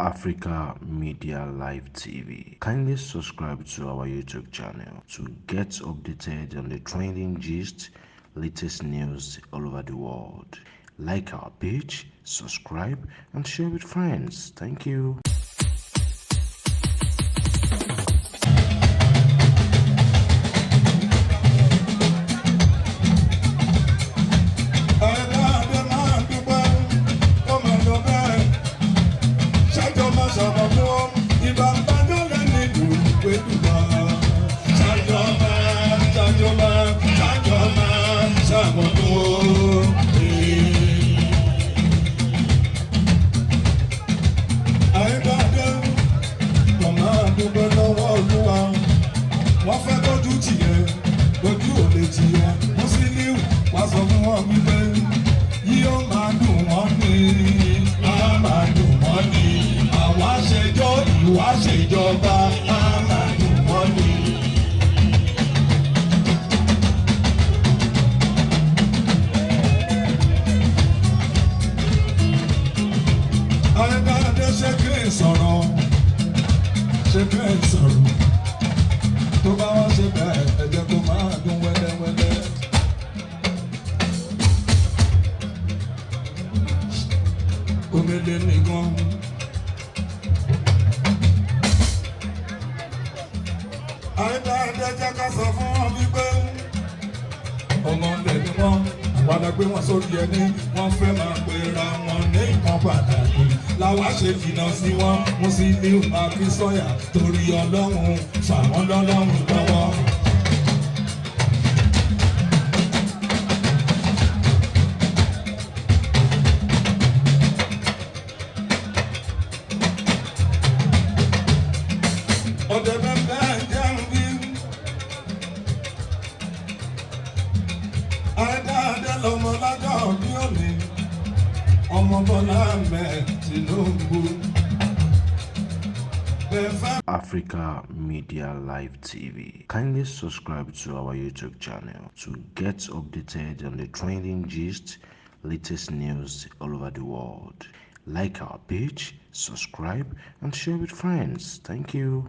Africa Media Live TV. Kindly subscribe to our YouTube channel to get updated on the trending gist, latest news all over the world. Like our page, subscribe, and share with friends. Thank you. Wọ́n fẹ́ lójú tìyẹ lójú ò lè tìyẹ Musiliu wá sọ fún wọn wípé yíyó máa dùn wọ́n ní á máa dùn wọ́n ní àwa ṣèjọ́ ìwà ṣèjọba á máa dùn wọ́n ní. Ayédáadé ṣe kí n sọ̀rọ̀ ṣe kí n sọ̀rọ̀. Tó bá wá ṣe bẹ́ẹ̀ ẹ jẹ́ kó máa dún wẹ́lẹ́wẹ́lẹ́. Omele nìkan. Ayédáadé jẹ́ ká sọ fún wọn wípé ọmọ ilẹ̀ ni wọ́n padà gbé wọn sórí ẹni wọ́n fẹ́ máa pera wọn ní nǹkan pàtàkì làwa ṣe jìnnà sí wọn Musiliu Akínsọ́yà torí Ọlọ́run fà wọ́n lọ́lọ́run lọ́wọ́. ọ̀dẹ̀ bẹ́ẹ̀ jẹun bí Ayédáadé lọmọ lájọ́ bí òní ọmọ Bọ́lá Ahmed Tinubu. Africa Media Live TV. Kindly subscribe to our YouTube channel to get updated on the trending gist, latest news all over the world. Like our page, subscribe, and share with friends. Thank you.